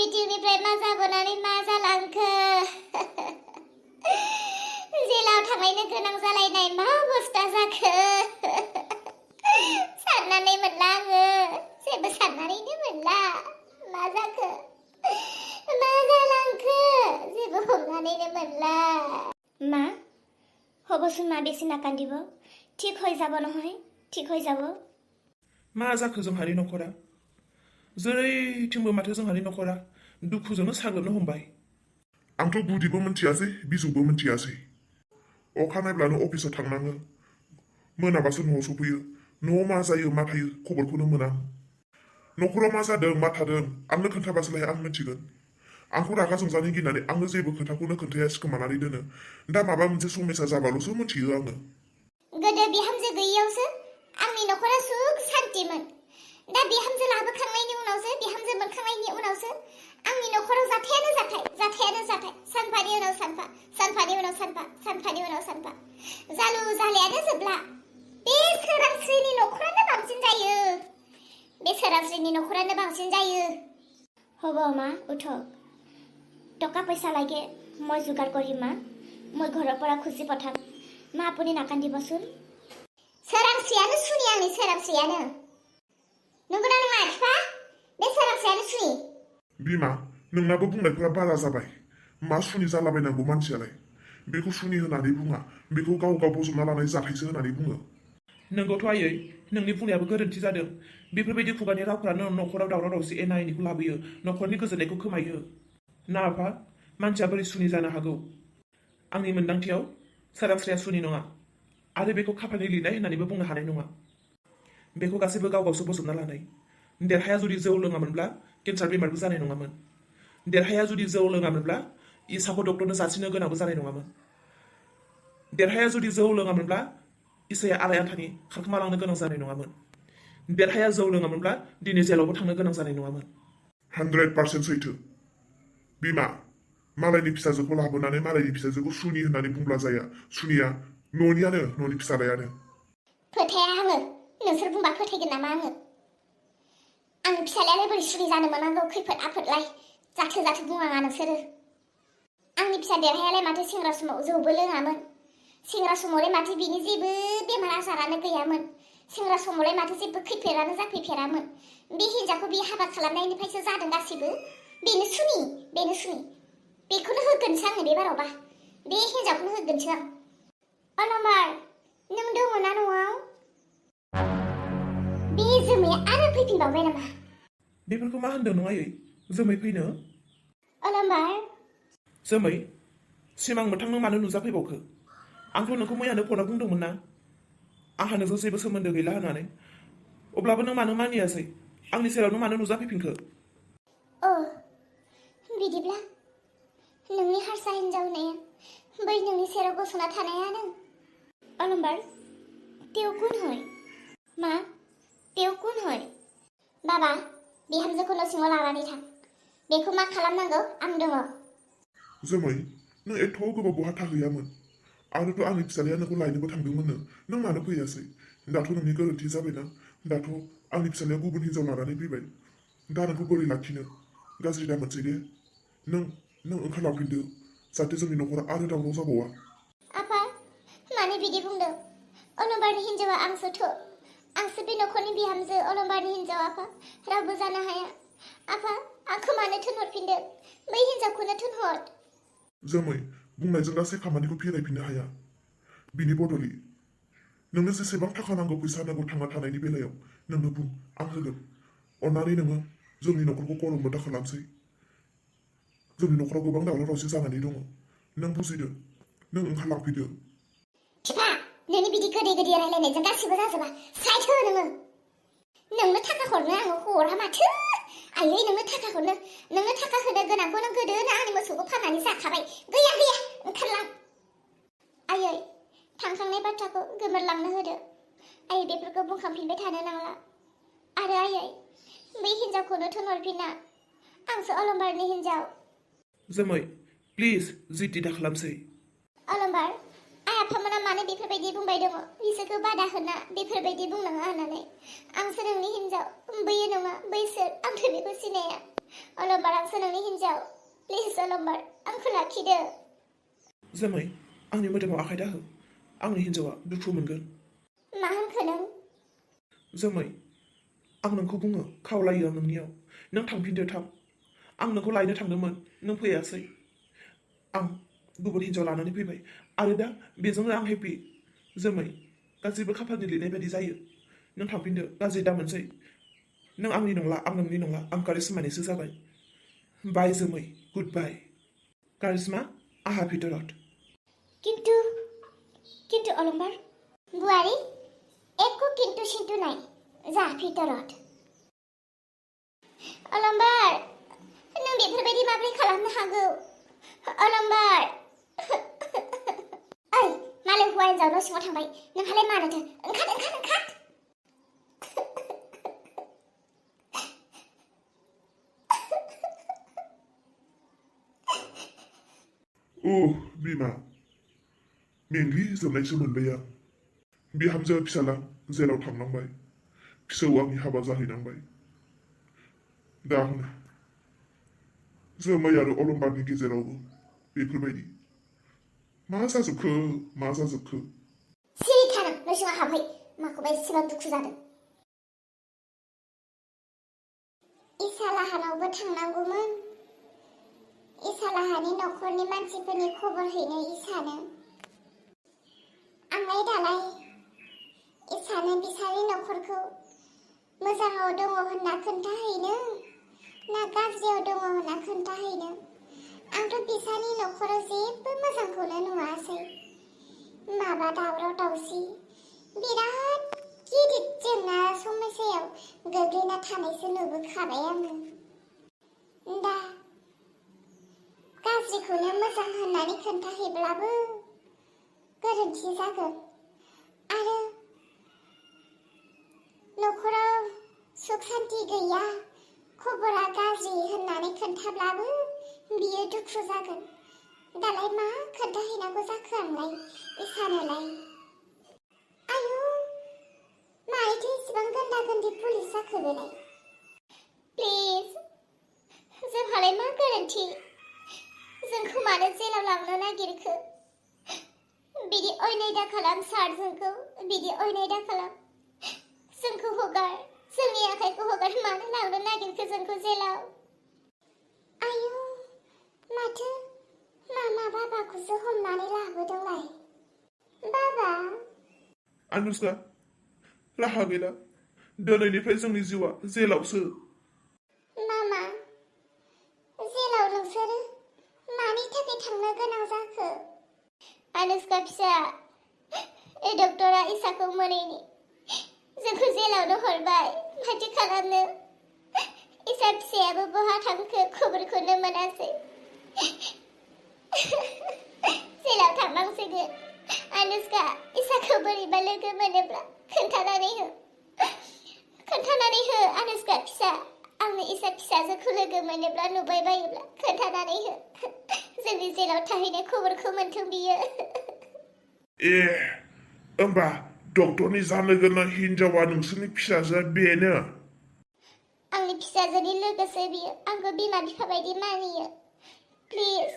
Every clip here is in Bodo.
भिडिअनिफ्राय मा जाबोनानै मा जालांखो जेलाव थांलायनो गोनां जालायनाय मा अबस्था जाखो साननानै मोनला आङो जेबो साननानैनो मोनला मा जाखो मा जालांखो जेबो हमनानैनो मोनला মা হবচোন মা বেছি নাকান্দিব ঠিক হৈ যাব নহয় ঠিক হৈ যাব मा जाखो जोंहानि नखरा जेरैथिंबो माथो जोंहानि नखरा दुखुजोंनो साग्लोबनो हमबाय आंथ' गुदिबो मिथियासै बिजौबो मिथियासै अखानायब्लानो अफिसाव थांनाङो मोनाबासो न'आव सफैयो न'आव मा जायो मा थायो खबरखौनो मोना नखराव मा जादों मा थादों आंनो खोन्थाबासोलाय आं मिथिगोन आंखौ रागा जोंजानो गिनानै आंनो जेबो खोथाखौनो खोन्थाया सिखोमानानै दोनो दा माबा मोनसे समस्या जाबाल'सो मिथियो आङो गोदो बिहामजो गैयियावसो आंनि नखरा सुख सान्तिमोन दा बिहामजो लाबोखांनायनि उनावसो बिहामजो मोनखांनायनि उनावसो आंनि नखराव जाथायानो जाथाय सानफानि उनाव सानफा सानफानि उनाव सानफा सानफानि उनाव सानफा जालु जालायानो जोबला बे सोरांस्रिनि नखरानो बांसिन जायो बे सोरांस्रिनि नखरानो बांसिन जायो হ'ব মা উঠক টকা পইচা লাগে মই যোগাৰ কৰিম মা মই ঘৰৰ পৰা খুজি পঠাম মা আপুনি নাকান্দিবচোন सोरांस्रियानो सुनि आंनि सोरांस्रियानो नंगौना नङा बिफा बे सोरांस्रियानो सुनि बिमा नोंनाबो बुंनायफोरा बारा जाबाय मा सुनि जालाबायनांगौ मानसियालाय बेखौ सुनि होननानै बुङा बेखौ गाव गाव बजबना लानाय जाथायसो होननानै बुङो नोंगौथ' आयै नोंनि बुंनायाबो गोरोन्थि जादों बेफोरबायदि खुगानि रावफ्रानो नखराव दावराव दावसि एना एनिखौ लाबोयो नखरनि गोजोननायखौ खोमायो ना आफा मानसिया बोरै सुनि जानो हागौ आंनि मोन्दांथियाव सोरांस्रिया सुनि नङा आरो बेखौ खाफालनि लिरनाय होननानैबो बुंनो हानाय नङा बेखौ गासैबो गाव गावसो बजबना लानाय देरहाया जुदि जौ लोङामोनब्ला केन्सार बेमारबो जानाय नङामोन देरहाया जुदि जौ लोङामोनब्ला इसाखौ डक्टरनो जासिनो गोनांबो जानाय नङामोन देरहाया जुदि जौ लोङामोनब्ला इसाया आलाय आथानि खारखोमालांनो गोनां जानाय नङामोन देरहाया जौ लोङामोनब्ला दिनै जेलावबो थांनो गोनां जानाय नङामोन 100% सैथो बिमा मालायनि फिसाजोखौ लाबोनानै मालायनि फिसाजोखौ सुनि होननानै बुंब्ला जाया सुनिया न'नि फिसालायानो फोथाया आङो नोंसोर बुंबा फोथायगोन नामा आंनि फिसालायालाय बोरै सुनि जानो मोनांगौ खैफोद आफोदलाय जाथो बुङाङा नोंसोरो आंनि फिसा देरहायालाय माथो सेंग्रा समाव जौबो लोङामोन सेंग्रा समावलाय माथो बिनि जेबो बेमार आजारानो गैयामोन सेंग्रा समावलाय माथो जेबो खैफोदानो जाफैफेरामोन बे हिन्जावखौ बे हाबा खालामनायनिफ्रायसो जादों गासिबो बेनो सुनि बेखौनो होगोनसो आङो बे बारावबा बे हिन्जावखौनो होगोनसो आं अलमार नों दङ ना न'आव बे जोमैया आरो फैफिनबावबाय नामा बेफोरखौ मा होनदों नङा आयै जोमै फैनो अलमार जोमै सिमां मोथां नों मानो नुजाफैबावखो आंथ' नोंखौ मैयानो फनाव बुंदोंमोन ना आंहा नोंजों जेबो सोमोन्दो गैला होननानै अब्लाबो नों मानो मानियासै आंनि सेरावनो मानो नुजाफैफिनखो बिदिब्ला नोंनि हारसा हिन्जाव होननाया बै नोंनि सेराव गसंना थानायानो अलम्बार तेव कोण হয় मा तेव कोण হয় बाबा बिहामजोखौ न' सिङाव लानानै थां बेखौ मा खालामनांगौ आं दङ जोमै नों एथ' गोबाव बहा थाहैयामोन आरोथ' आंनि फिसालाया नोंखौ लायनोबो थांदोंमोननो नों मानो फैयासै दाथ' नोंनि गोरोन्थि जाबायना दाथ' आंनि फिसालाया गुबुन हिन्जाव लानानै फैबाय दा नोंखौ बोरै लाखिनो गाज्रि दा मोनसै दे नों ओंखारलांफिनदो जाहाथे जोंनि नखरा आरो दावराव जाबावा आपा मानो बिदि बुंदों अलम्बारनि हिन्जावा आंसोथ' आंसो बे नखरनि बिहामजो अलम्बारनि हिन्जाव आपा रावबो जानो हाया आपा आंखौ मानो थोनहरफिनदों बै हिन्जावखौनो थोनहर जोमै बुंनायजों गासै खामानिखौ फिरायफिननो हाया बिनि बदलै नोंनो जेसेबां थाखा नांगौ फैसा नांगौ थांना थानायनि बेलायाव नोंनो बुं आं होगोन अन्नानै नोङो जोंनि नखरखौ गरम बोथा खालामसै जोंनि नखराव गोबां दावराव दावसि जानानै दङ नों बुजिदो नों ओंखारलांफैदो बिफा नोंनि बिदि गोदै रायलायनायजों गासिबो जाजोबा साइड हो नोंनो थाखा हरनो आङो हरा माथो आयै नोंनो थाखा होनो गोनांखौ नों गोदोनो आंनि मोसौखौ फाननानै जाखाबाय गैया ओंखारलां आयै थांखांनाय बाथ्राखौ गोमोरलांनो होदो आयै बेफोरखौ बुंखांफिनबाय थानो नांला आरो आयै बै हिन्जावखौनो थोनहरफिना आंसो अलम्बारनि हिन्जाव जोमै प्लिज जिद्दि दा खालामसै अलम्बार आइ आफामोना मानो बेफोरबायदि बुंबाय दङ बिसोरखौ बादा होना बेफोरबायदि बुंनाङा होननानै आंसो नोंनि हिन्जाव बैयो नङा बैसोर आंथ' बेखौ सिनाया अलंबार आंसो नोंनि हिन्जाव प्लिज अलंबार आंखौ लाखिदो जोमै आंनि मोदोमाव आखाइ दाहो आंनि हिन्जावा दुखु मोनगोन मा होनखो नों जोमै आं नोंखौ बुङो खावलायो आं नोंनियाव नों थांफिनदो थां आं नोंखौ लायनो थांदोंमोन नों फैयासै आं गुबुन हिन्जाव लानानै फैबाय आरो दा बेजोंनो आं हेपि जोमै गासैबो खाफालनि लिरनाय बायदि जायो नों थांफिनदो गाज्रि दामोनसै नों आंनि नंला आं नोंनि नंला आं कारिश्मानिसो जाबाय बाय जोमै गुड बाय कारिश्मा आंहा भितरत কিন্তু অলংবাर बुवारी একো কিন্তু सिन्तु নাই जा भितरत अलंबार नों बेफोरबायदि माबोरै खालामनो हागौ अलंबार ओइ मालाय हौवा हिन्जाव न' सिङाव थांबाय नोंहालाय मानोथो ओंखार बिमा मेंग्लि जोबनायसो मोनबाय आं बिहामजो फिसाला जेलाव थांनांबाय फिसौ आंनि हाबा जाहैनांबाय दा हनै जोमै आरो अलंबारनि गेजेरावबो बेफोरबायदि मा जाजोबखो सिरि था नों न' सिङाव हाबहै माखौबा एसेबां दुखु जादों इसालाहानावबो थांनांगौमोन इसालाहानि न'खरनि मानसिफोरनि खबर हैनो इसानो आंलाय दालाय इसानो बिसानि न'खरखौ मोजाङाव दङ होनना खोन्थाहैनो ना गाज्रियाव दङ होनना खोन्थाहैनो आंथ' बिसानि न'खराव जेबो मोजांखौनो नुवासै माबा दावराव दावसि बिराद गिदिर जेंना समस्यायाव गोग्लैना थानायसो नुबोखाबाय आङो दा गाज्रिखौनो मोजां होननानै खोन्थाहैब्लाबो गोरोन्थि जागोन आरो न'खराव सुख सान्ति गैया खबरा गाज्रि होननानै खोन्थाब्लाबो बियो दुखु जागोन दालाय मा खोन्थाहैनांगौ जाखो आंलाय इसानोलाय आयु मानोथो इसेबां गोन्दा गोन्दि पुलिस जाखो बेलाय प्लिज जोंहालाय मा गोरोन्थि जोंखौ मानो जेलाव लांनो नागिरखो बिदि अयनाय दा खालाम सार जोंखौ बिदि अयनाय दा खालाम जोंखौ हगार जोंनि आखाइखौ हगार मानो लांनो नागिरखो जोंखौ जेलाव आयु माथो मामा बाबाखौसो हमनानै लाबोदोंलाय बाबा अनुष्का राहा गैला दिनैनिफ्राय जोंनि जिउआ जेलावसो मामा जेलाव नोंसोरो मानि थाखाय थांनो गोनां जाखो अनुष्का फिसा डक्टरा इसाखौ मोनैनि जोंखौ जेलावनो हरबाय माथो खालामनो इसा फिसायाबो बहा थांखो खबरखौनो मोनासै जेलाव थांनांसिगोन अनुष्का इसाखौ बोरैबा लोगो मोनोब्ला खोन्थानानै हो अनुष्का फिसा आंनि इसा फिसाजोखौ लोगो मोनोब्ला नुबाय बायोब्ला खोन्थानानै हो जोंनि जेलाव थाहैनाय खबरखौ मोनथों बियो होमबा डक्टरनि जानो गोनां हिन्जावा नोंसोरनि फिसाजोआ बेनो आंनि फिसाजोनि लोगोसे बियो आंखौ बिमा बिफा बायदि मानियो प्लिज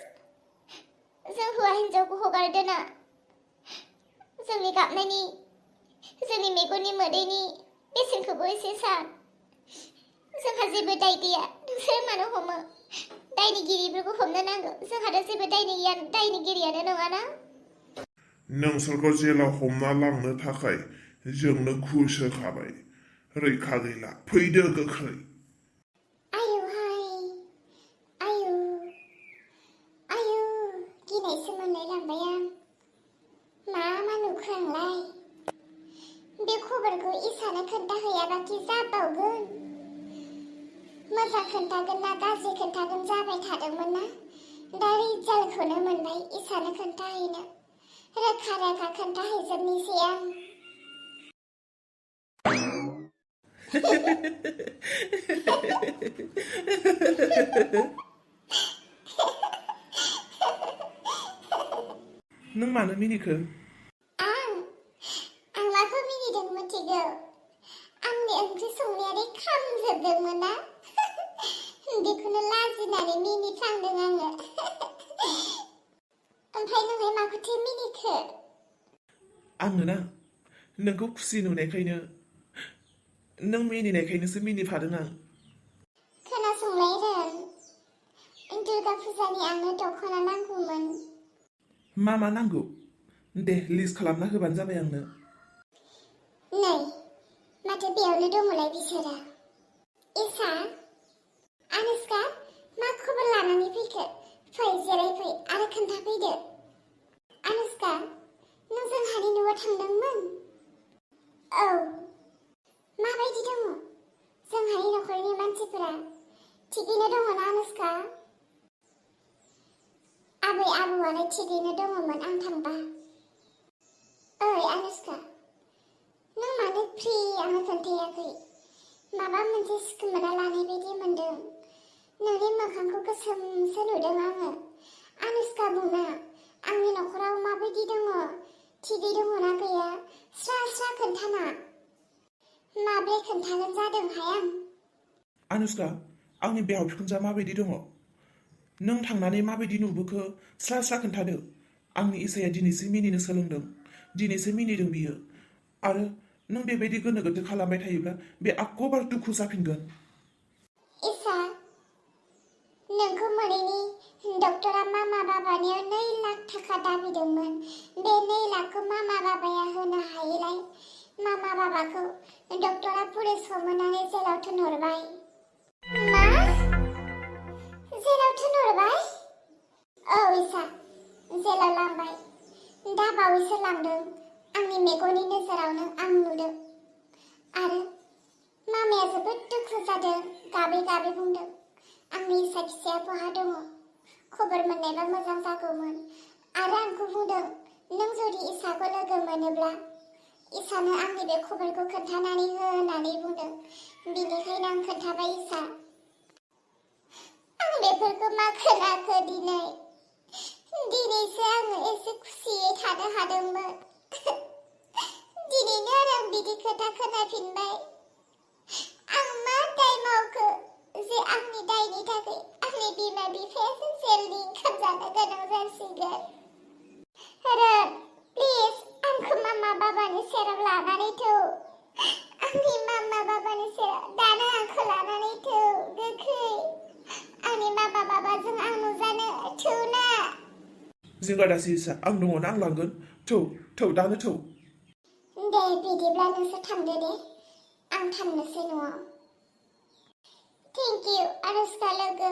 जों हौवा हिन्जावखौ हगारदो ना जोंनि गाबनायनि जोंनि मेगननि मोदैनि बेसेनखौबो एसे सान जोंहा जेबो दाय गैया नोंसोर मानो हमो दायनिगिरिफोरखौ हमनो नांगौ जोंहाथ' जेबो दायनिगिरियानो नङाना नोंसोरखौ जेलाव हमना लांनो थाखाय जोंनो घुस होखाबाय रैखा गैला फैदो गोख्रै आयु गिनायसो मोनलायलांबाय आं मा नुखो आंलाय बे खबरखौ इसानो खोन्थाहैयाबाखि जाबावगोन मोजां खोन्थागोन ना गाज्रि खोन्थागोन जाबाय थादोंमोन ना दा रिजाल्टखौनो मोनबाय इसानो खोन्थाहैनो रोखा रोखा खोन्थाहैजोबनोसै आं नों मानो मिनिखो आं माखौ मिनिदों मिथिगौ आंनि ओंख्रि संनायानो खामजोबदोंमोन ना बेखौनो फैखो? आङो ना नोंखौ खुसि नुनायखायनो नों मिनिनायखायनोसो मिनिफादों आं। खोनासंलाय रोन, दुर्गा फुजानि आंनो दख'ना नांगौमोन। मा नांगौ? दे लिस्ट खालामना होबानो जाबाय आंनो। नै माथो बेयावनो दङलाय बिसोरो। इसा, आनुष्का, मा खबर लानानै फैखो? फै जिरायफै आरो खोन्थाफैदो। आनुष्का, नों जोंहानि न'आव थांदोंमोन? औ। माबायदि दङ जोंहानि नखरनि मानसिफोरा? थिगैनो दङना आनुष्का? आबै आबौआलाय थिगैनो दङमोन आं थांबा? ओइ आनुष्का, नों मानो फ्रि आंनो खोन्थायाखै? माबा मोनसे सिखोमाना लानाय बायदि मोनदों। नोंनि मोखांखौ गोसोमसो नुदों आङो। आनुष्का बुंना, आंनि नखराव माबायदि दङ? थिगै दङना गैया? स्रा स्रा खोन्थाना। माब्रै खोन्थागोन जादोंहाय आं। आनुष्का, आंनि बिहाव बिखुनजोआ माबायदि दङ? नों थांनानै माबायदि नुबोखो स्रा स्रा खोन्थादो। आंनि इसाया दिनैसो मिनिनो सोलोंदों, दिनैसो मिनिदों बियो। आरो नों बेबायदि गोनो गोथो खालामबाय थायोब्ला बे आखबार दुखु जाफिनगोन। इसा, नोंखौ मोनैनि डक्टरा मामा बाबानियाव 2 लाख थाखा दाबिदोंमोन। बे 2 लाखखौ मामा बाबाया होनो हायैलाय मामा बाबाखौ डक्टरा पुलिस हमहोनानै जेलाव थिनहरबाय। मा? जेलाव थिनहरबाय? औ इसा, जेलाव लांबाय। दा बावैसो लांदों। आंनि मेगननि नोजोरावनो आं नुदों। आरो मामाया जोबोद दुखु जादों, गाबै गाबै बुंदों, आंनि इसा फिसाया बहा दङ? खबर मोननायबा मोजां जागौमोन। आरो आंखौ बुंदों, नों जुदि इसाखौ लोगो मोनोब्ला इसानो आंनि बे खबरखौ खोन्थानानै हो होननानै बुंदों। बिनिखायनो आं खोन्थाबाय इसा। आं बेफोरखौ मा खोनाखो दिनै? दिनैसो आङो एसे खुसियै थानो हादोंमोन। दिनैनो आरो आं बिदि खोथा खोनाफिनबाय। आं मा दाय मावखो जे आंनि दायनि थाखाय आंनि बिमा बिफायासो जेलनि ओंखाम जानो गोनां जासिगोन? रोन, प्लिज आंखौ मामा बाबानि सेराव लानानै थौ। आंनि मामा बाबानि सेराव दानो आंखौ लानानै थौ गोख्रै। आंनि मामा बाबाजों आं नुजानो थौ ना। जिंगा दासि इसा, आं दङना, आं लांगोन। थौ दानो थौ। दे बिदिब्ला नोंसोर थांदो दे, आं थांनोसै न'आव। थेंक इउ आनुष्का लोगो,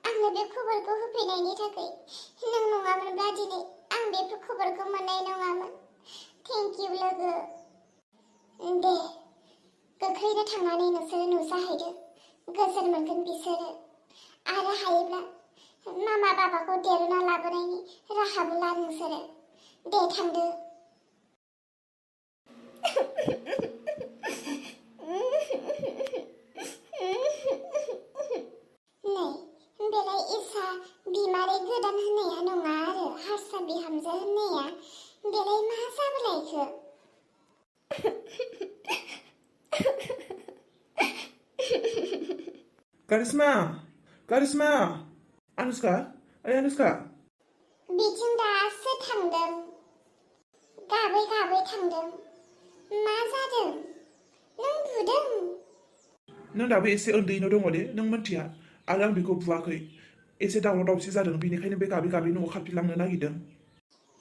आंनो बे खबरखौ होफैनायनि थाखाय। नों नङामोनब्ला दिनै आं बेफोर खबरखौ मोननाय नङामोन। थेंक इउ लोगो। दे गोख्रैनो थांनानै नोंसोरो नुजाहैदो, गोजोन मोनगोन बिसोरो। आरो हायोब्ला मामा बाबाखौ देरना लाबोनायनि राहाबो ला नोंसोरो। दे थांदो। नै बेलाय इसा बिमादै गोदान होननाया नङा आरो हारसा बिहामजो होननाया, बेलाय मा जाबोलायखो? कारिश्मा, आनुष्का, ओइ आनुष्का। बिथिं दासो थांदों, गाबै गाबै थांदों। मा जादों? नों बुदों? नों दाबो एसे उन्दैनो दङ दे, नों मिन्थिया। आरो आं बेखौ बुवाखै। एसे दावराव दावसि जादों, बेनिखायनो बे गाबै गाबै न'आव खारफिनलांनो नागिरदों।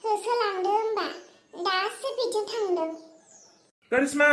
होसोलांदो होमबा, दासो बिथिं थांदों। कारिश्मा।